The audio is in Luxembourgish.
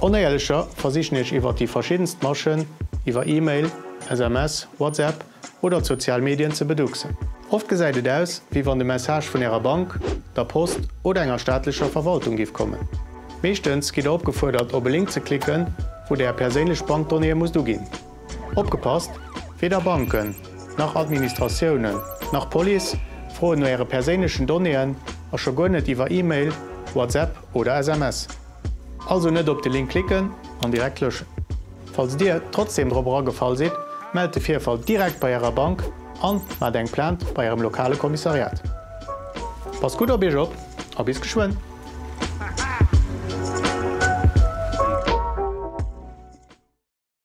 Onéierlecher versichen iech iwwert déi verschiddenst Maschen, iwwer E-Mail, SMS, WhatsApp oder d'sozial Medien ze beducksen. Oft gesäit et aus, wéi wann de Message vun ärer Bank, der Post oder enger staatlecher Verwaltung giff kommen. Meeschtens gitt der opgefuerdert op e Link ze klicken, wou der är perséinlech Bankdonnéeë musst uginn. Opgepasst, Weder Banken, nach Administratiounen, nach Police froen no äre perséinlechen Donnéeën a scho guer net iwwer E-Mail, WhatsApp oder SMS. Also net op de Link klicken an direkt löschen. Falls dir trotzdem drop eragefall sidd, mellt de Virfall direkt bei ärer Bank an maacht eng Plainte bei ärem lokale Kommissariat. Passt gutt op iech op a bis geschwënn!